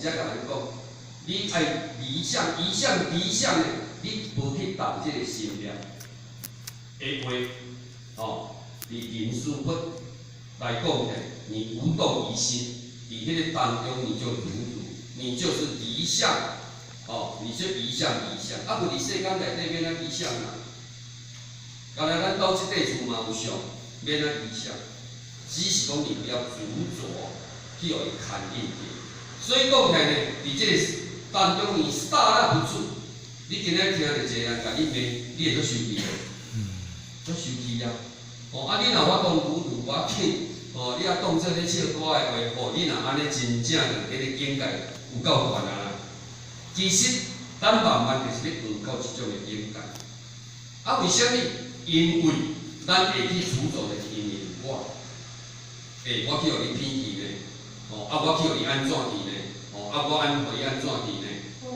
遮共咱講，你愛離相，離相，離相的，你無去動這个心念的話，吼，佇人事佛來講起來，你無動於心，佇彼個當中你就如如，你就是離相，哦，你就離相離相，啊，無佇世間內底欲按怎離相啊？敢若咱兜這塊厝嘛有相，欲按怎離相？只是講你不要執著去予伊牽引著。所以講起來呢，佇這個當中你剎那不住，你今仔聽著一個人共你罵，你會足生氣無？足生氣啊！哦，啊，你若有法度如如無要緊，哦，你啊當做咧笑歌的話，哦，你若按呢真正就彼个境界有夠懸啊啦。其實，咱慢慢就是咧學到這種的境界。啊，為啥物？因為咱會去執著，就是因為有我。欸，我去予你騙去呢，哦，啊，我去予你按怎去呢？哦，啊，我按予你按怎去呢？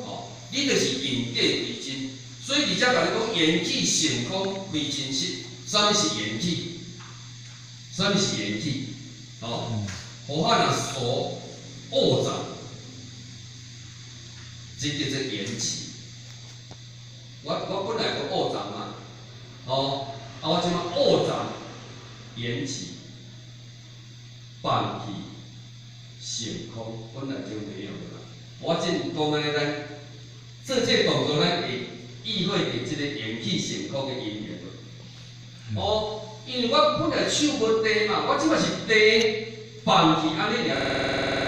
哦，你就是認假為真，所以佇遮共你講，緣起性空非真實。啥物是緣起？啥物是緣起？哦，何漢若說惡障，這叫做緣起。我本來講惡障嘛，哦，啊，我這馬惡障緣起，放棄性空，本來就沒有了啦。我這講按呢，咱做這個動作，咱會意會著這個緣起性空的因緣無？哦，因為我本來手無地嘛，我這馬是地放棄按呢爾。